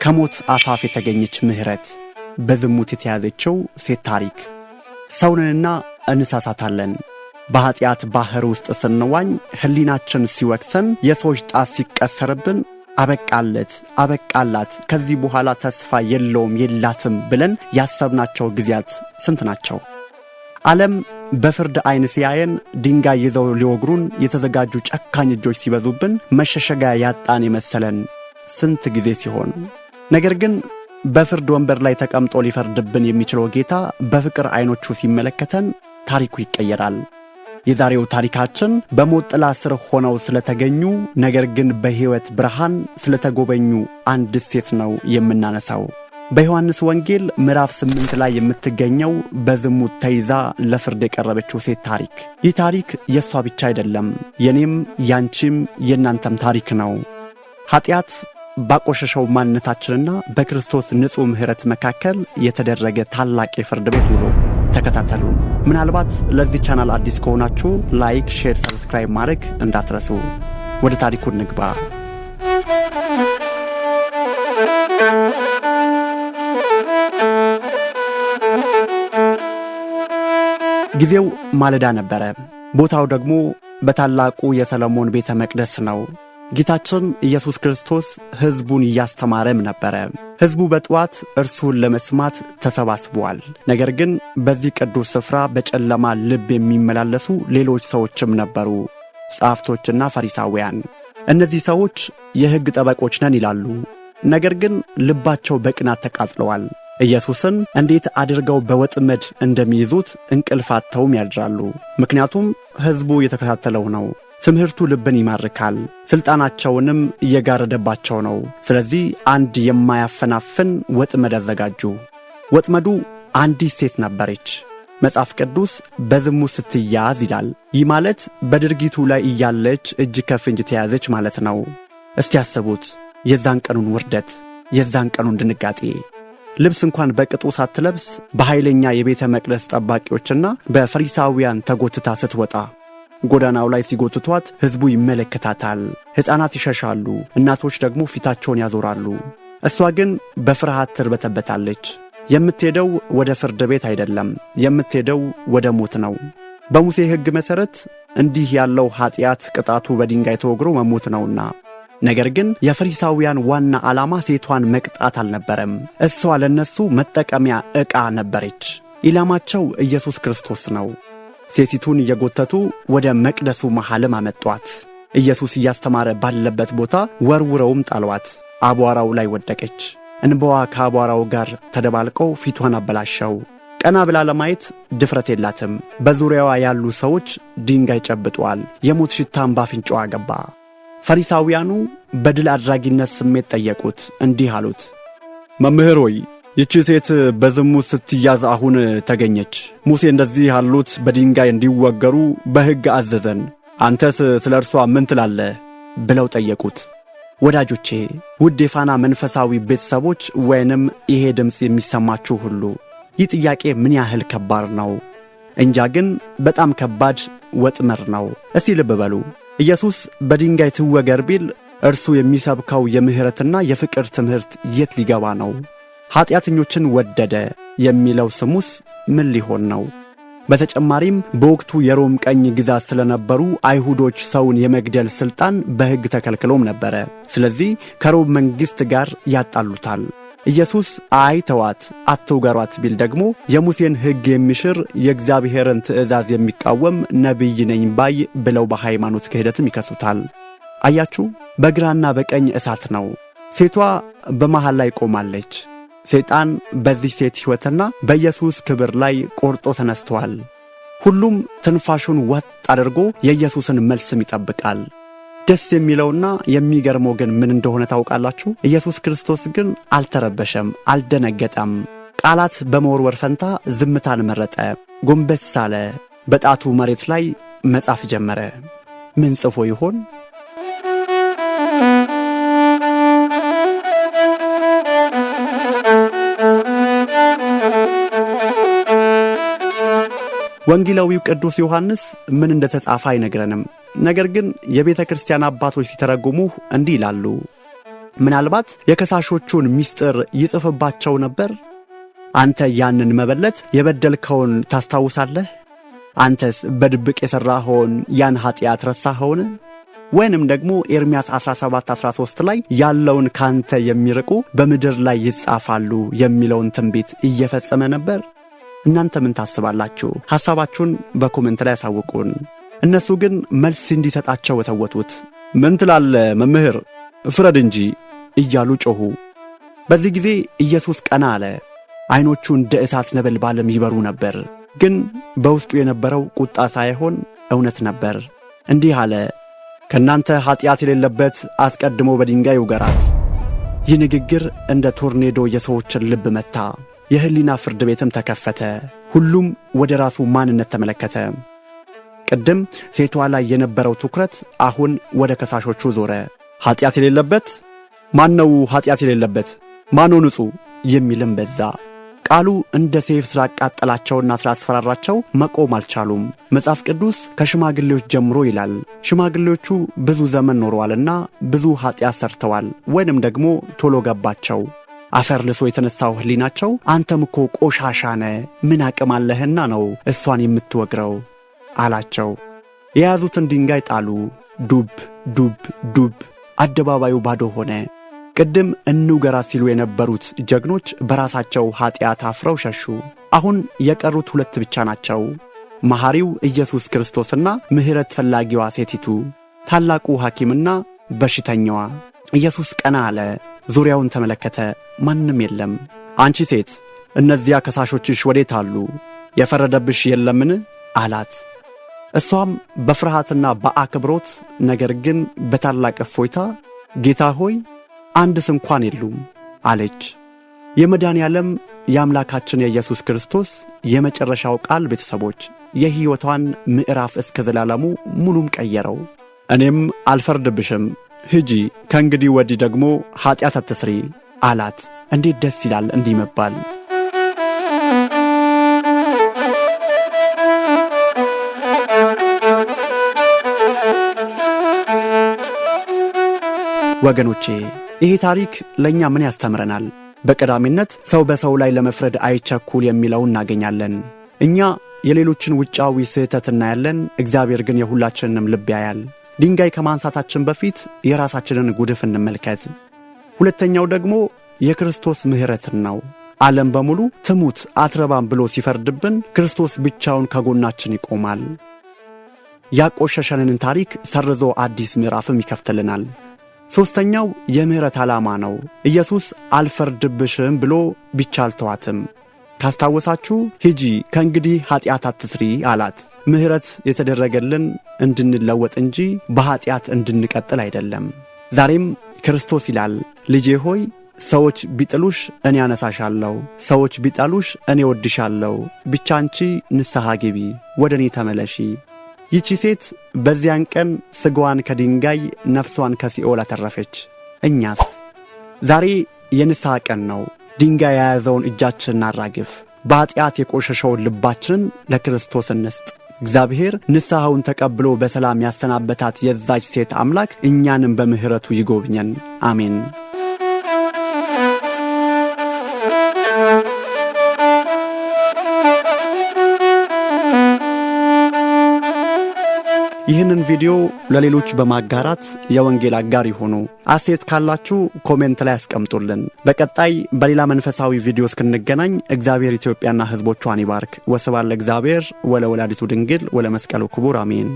ከሞት አፋፍ የተገኘች ምሕረት፣ በዝሙት የተያዘችው ሴት ታሪክ። ሰውንንና እንሳሳታለን። በኀጢአት ባሕር ውስጥ ስንዋኝ፣ ሕሊናችን ሲወቅሰን፣ የሰዎች ጣት ሲቀሰርብን፣ አበቃለት፣ አበቃላት፣ ከዚህ በኋላ ተስፋ የለውም፣ የላትም ብለን ያሰብናቸው ጊዜያት ስንት ናቸው? ዓለም በፍርድ ዐይን ሲያየን፣ ድንጋይ ይዘው ሊወግሩን የተዘጋጁ ጨካኝ እጆች ሲበዙብን፣ መሸሸጊያ ያጣን የመሰለን ስንት ጊዜ ሲሆን፣ ነገር ግን በፍርድ ወንበር ላይ ተቀምጦ ሊፈርድብን የሚችለው ጌታ በፍቅር ዐይኖቹ ሲመለከተን ታሪኩ ይቀየራል። የዛሬው ታሪካችን በሞት ጥላ ስር ሆነው ስለተገኙ፣ ነገር ግን በሕይወት ብርሃን ስለተጎበኙ አንድ ሴት ነው የምናነሳው። በዮሐንስ ወንጌል ምዕራፍ 8 ላይ የምትገኘው በዝሙት ተይዛ ለፍርድ የቀረበችው ሴት ታሪክ። ይህ ታሪክ የእሷ ብቻ አይደለም፣ የኔም፣ ያንቺም፣ የእናንተም ታሪክ ነው። ኀጢአት ባቆሸሸው ማንነታችንና በክርስቶስ ንጹሕ ምሕረት መካከል የተደረገ ታላቅ የፍርድ ቤት ውሎ። ተከታተሉን። ምናልባት ለዚህ ቻናል አዲስ ከሆናችሁ like፣ share፣ subscribe ማድረግ እንዳትረሱ። ወደ ታሪኩ እንግባ። ጊዜው ማለዳ ነበረ። ቦታው ደግሞ በታላቁ የሰለሞን ቤተ መቅደስ ነው። ጌታችን ኢየሱስ ክርስቶስ ሕዝቡን እያስተማረም ነበረ። ሕዝቡ በጠዋት እርሱን ለመስማት ተሰባስቧል። ነገር ግን በዚህ ቅዱስ ስፍራ በጨለማ ልብ የሚመላለሱ ሌሎች ሰዎችም ነበሩ፣ ጸሐፍቶችና ፈሪሳውያን። እነዚህ ሰዎች የሕግ ጠበቆች ነን ይላሉ። ነገር ግን ልባቸው በቅናት ተቃጥለዋል። ኢየሱስን እንዴት አድርገው በወጥመድ እንደሚይዙት እንቅልፍ አጥተውም ያድራሉ። ምክንያቱም ሕዝቡ የተከታተለው ነው። ትምህርቱ ልብን ይማርካል፣ ሥልጣናቸውንም እየጋረደባቸው ነው። ስለዚህ አንድ የማያፈናፍን ወጥመድ አዘጋጁ። ወጥመዱ አንዲት ሴት ነበረች። መጽሐፍ ቅዱስ በዝሙት ስትያዝ ይላል። ይህ ማለት በድርጊቱ ላይ እያለች እጅ ከፍንጅ ተያዘች ማለት ነው። እስቲ ያስቡት የዛን ቀኑን ውርደት፣ የዛን ቀኑን ድንጋጤ። ልብስ እንኳን በቅጡ ሳትለብስ በኃይለኛ የቤተ መቅደስ ጠባቂዎችና በፈሪሳውያን ተጎትታ ስትወጣ፣ ጎዳናው ላይ ሲጎትቷት ሕዝቡ ይመለከታታል። ሕፃናት ይሸሻሉ፣ እናቶች ደግሞ ፊታቸውን ያዞራሉ። እሷ ግን በፍርሃት ትርበተበታለች። የምትሄደው ወደ ፍርድ ቤት አይደለም፣ የምትሄደው ወደ ሞት ነው። በሙሴ ሕግ መሠረት እንዲህ ያለው ኀጢአት ቅጣቱ በድንጋይ ተወግሮ መሞት ነውና። ነገር ግን የፈሪሳውያን ዋና ዓላማ ሴቷን መቅጣት አልነበረም። እሷ ለነሱ መጠቀሚያ ዕቃ ነበረች። ኢላማቸው ኢየሱስ ክርስቶስ ነው። ሴቲቱን እየጎተቱ ወደ መቅደሱ መሃልም አመጧት። ኢየሱስ እያስተማረ ባለበት ቦታ ወርውረውም ጣሏት። አቧራው ላይ ወደቀች። እንባዋ ከአቧራው ጋር ተደባልቀው ፊቷን አበላሸው። ቀና ብላ ለማየት ድፍረት የላትም። በዙሪያዋ ያሉ ሰዎች ድንጋይ ጨብጠዋል። የሞት ሽታም ባፍንጫዋ ገባ። ፈሪሳውያኑ በድል አድራጊነት ስሜት ጠየቁት፣ እንዲህ አሉት፦ መምህር ሆይ፣ ይቺ ሴት በዝሙት ስትያዝ አሁን ተገኘች። ሙሴ እንደዚህ ያሉት በድንጋይ እንዲወገሩ በሕግ አዘዘን። አንተስ ስለ እርሷ ምን ትላለህ? ብለው ጠየቁት። ወዳጆቼ፣ ውድ የፋና መንፈሳዊ ቤተሰቦች ወይንም ይሄ ድምፅ የሚሰማችሁ ሁሉ፣ ይህ ጥያቄ ምን ያህል ከባድ ነው? እንጃ፣ ግን በጣም ከባድ ወጥመድ ነው። እስቲ ልብ በሉ። ኢየሱስ በድንጋይ ትወገር ቢል እርሱ የሚሰብከው የምሕረትና የፍቅር ትምህርት የት ሊገባ ነው? ኀጢአተኞችን ወደደ የሚለው ስሙስ ምን ሊሆን ነው? በተጨማሪም በወቅቱ የሮም ቀኝ ግዛት ስለነበሩ አይሁዶች ሰውን የመግደል ሥልጣን በሕግ ተከልክሎም ነበረ። ስለዚህ ከሮም መንግሥት ጋር ያጣሉታል። ኢየሱስ አይ ተዋት፣ አትውገሯት ቢል ደግሞ የሙሴን ሕግ የሚሽር፣ የእግዚአብሔርን ትእዛዝ የሚቃወም ነቢይ ነኝ ባይ ብለው በሃይማኖት ክህደትም ይከሱታል። አያችሁ፣ በግራና በቀኝ እሳት ነው። ሴቷ በመሃል ላይ ቆማለች። ሰይጣን በዚህ ሴት ሕይወትና በኢየሱስ ክብር ላይ ቆርጦ ተነስቷል። ሁሉም ትንፋሹን ወጥ አድርጎ የኢየሱስን መልስም ይጠብቃል። ደስ የሚለውና የሚገርመው ግን ምን እንደሆነ ታውቃላችሁ? ኢየሱስ ክርስቶስ ግን አልተረበሸም፣ አልደነገጠም። ቃላት በመወርወር ፈንታ ዝምታን መረጠ። ጎንበስ አለ። በጣቱ መሬት ላይ መጻፍ ጀመረ። ምን ጽፎ ይሆን? ወንጌላዊው ቅዱስ ዮሐንስ ምን እንደተጻፈ አይነግረንም። ነገር ግን የቤተ ክርስቲያን አባቶች ሲተረጉሙ እንዲህ ይላሉ። ምናልባት የከሳሾቹን ምስጢር ይጽፍባቸው ነበር። አንተ ያንን መበለት የበደልከውን ታስታውሳለህ? አንተስ በድብቅ የሠራኸውን ያን ኃጢአት ረሳኸውን? ወይንም ደግሞ ኤርምያስ 17:13 ላይ ያለውን ካንተ የሚርቁ በምድር ላይ ይጻፋሉ የሚለውን ትንቢት እየፈጸመ ነበር? እናንተ ምን ታስባላችሁ? ሐሳባችሁን በ comment ላይ አሳውቁን። እነሱ ግን መልስ እንዲሰጣቸው ወተወቱት። ምን ትላለህ መምህር? ፍረድ እንጂ እያሉ ጮኹ። በዚህ ጊዜ ኢየሱስ ቀና አለ። ዓይኖቹ እንደ እሳት ነበልባልም ይበሩ ነበር። ግን በውስጡ የነበረው ቁጣ ሳይሆን እውነት ነበር። እንዲህ አለ፣ ከእናንተ ኃጢአት የሌለበት አስቀድሞ በድንጋይ ይውገራት። ይህ ንግግር እንደ ቶርኔዶ የሰዎችን ልብ መታ። የሕሊና ፍርድ ቤትም ተከፈተ። ሁሉም ወደ ራሱ ማንነት ተመለከተ። ቅድም ሴቷ ላይ የነበረው ትኩረት አሁን ወደ ከሳሾቹ ዞረ። ኃጢአት የሌለበት ማነው? ኃጢአት የሌለበት ማነው ንጹሕ የሚልም በዛ። ቃሉ እንደ ሰይፍ ስላቃጠላቸውና ስላስፈራራቸው መቆም አልቻሉም። መጽሐፍ ቅዱስ ከሽማግሌዎች ጀምሮ ይላል። ሽማግሌዎቹ ብዙ ዘመን ኖረዋልና ብዙ ኃጢአት ሰርተዋል፣ ወይንም ደግሞ ቶሎ ገባቸው። አፈር ልሶ የተነሳው ሕሊናቸው አንተም እኮ ቆሻሻ ነህ፣ ምን አቅም አለህና ነው እሷን የምትወግረው አላቸው። የያዙትን ድንጋይ ጣሉ። ዱብ ዱብ ዱብ፣ አደባባዩ ባዶ ሆነ። ቅድም እንውገራ ሲሉ የነበሩት ጀግኖች በራሳቸው ኃጢአት አፍረው ሸሹ። አሁን የቀሩት ሁለት ብቻ ናቸው፣ መሐሪው ኢየሱስ ክርስቶስና ምሕረት ፈላጊዋ ሴቲቱ፣ ታላቁ ሐኪምና በሽተኛዋ። ኢየሱስ ቀና አለ፣ ዙሪያውን ተመለከተ። ማንም የለም። አንቺ ሴት፣ እነዚያ ከሳሾችሽ ወዴት አሉ? የፈረደብሽ የለምን? አላት። እሷም በፍርሃትና በአክብሮት ነገር ግን በታላቅ እፎይታ ጌታ ሆይ አንድስ እንኳን የሉም አለች። የመድኃኔ ዓለም የአምላካችን የኢየሱስ ክርስቶስ የመጨረሻው ቃል ቤተሰቦች የሕይወቷን ምዕራፍ እስከ ዘላለሙ ሙሉም ቀየረው። እኔም አልፈርድብሽም፣ ሂጂ፣ ከእንግዲህ ወዲህ ደግሞ ኃጢአት አትስሪ አላት። እንዴት ደስ ይላል እንዲህ መባል! ወገኖቼ ይሄ ታሪክ ለእኛ ምን ያስተምረናል? በቀዳሚነት ሰው በሰው ላይ ለመፍረድ አይቸኩል የሚለውን እናገኛለን። እኛ የሌሎችን ውጫዊ ስህተት እናያለን፣ እግዚአብሔር ግን የሁላችንንም ልብ ያያል። ድንጋይ ከማንሳታችን በፊት የራሳችንን ጉድፍ እንመልከት። ሁለተኛው ደግሞ የክርስቶስ ምሕረትን ነው። ዓለም በሙሉ ትሙት አትረባም ብሎ ሲፈርድብን ክርስቶስ ብቻውን ከጎናችን ይቆማል። ያቆሸሸንን ታሪክ ሰርዞ አዲስ ምዕራፍም ይከፍትልናል። ሦስተኛው የምሕረት ዓላማ ነው። ኢየሱስ አልፈርድብሽም ብሎ ብቻ አልተዋትም። ካስታወሳችሁ ሂጂ ከእንግዲህ ኃጢአት አትስሪ አላት። ምሕረት የተደረገልን እንድንለወጥ እንጂ በኃጢአት እንድንቀጥል አይደለም። ዛሬም ክርስቶስ ይላል፣ ልጄ ሆይ ሰዎች ቢጥሉሽ እኔ አነሳሻለሁ፣ ሰዎች ቢጠሉሽ እኔ ወድሻለሁ፣ ብቻ አንቺ ንስሐ ግቢ፣ ወደ እኔ ተመለሺ። ይቺ ሴት በዚያን ቀን ሥጋዋን ከድንጋይ ነፍሷን ከሲኦል አተረፈች። እኛስ ዛሬ የንስሐ ቀን ነው። ድንጋይ የያዘውን እጃችንን አራግፍ፣ በኀጢአት የቆሸሸውን ልባችንን ለክርስቶስ እንስጥ። እግዚአብሔር ንስሐውን ተቀብሎ በሰላም ያሰናበታት የዛች ሴት አምላክ እኛንም በምሕረቱ ይጎብኘን። አሜን። ይህንን ቪዲዮ ለሌሎች በማጋራት የወንጌል አጋር ይሁኑ። አስተያየት ካላችሁ comment ላይ አስቀምጡልን። በቀጣይ በሌላ መንፈሳዊ ቪዲዮ እስክንገናኝ እግዚአብሔር ኢትዮጵያና ሕዝቦቿን ይባርክ። ወስብሐት ለእግዚአብሔር ወለወላዲቱ ድንግል ወለመስቀሉ ክቡር አሜን።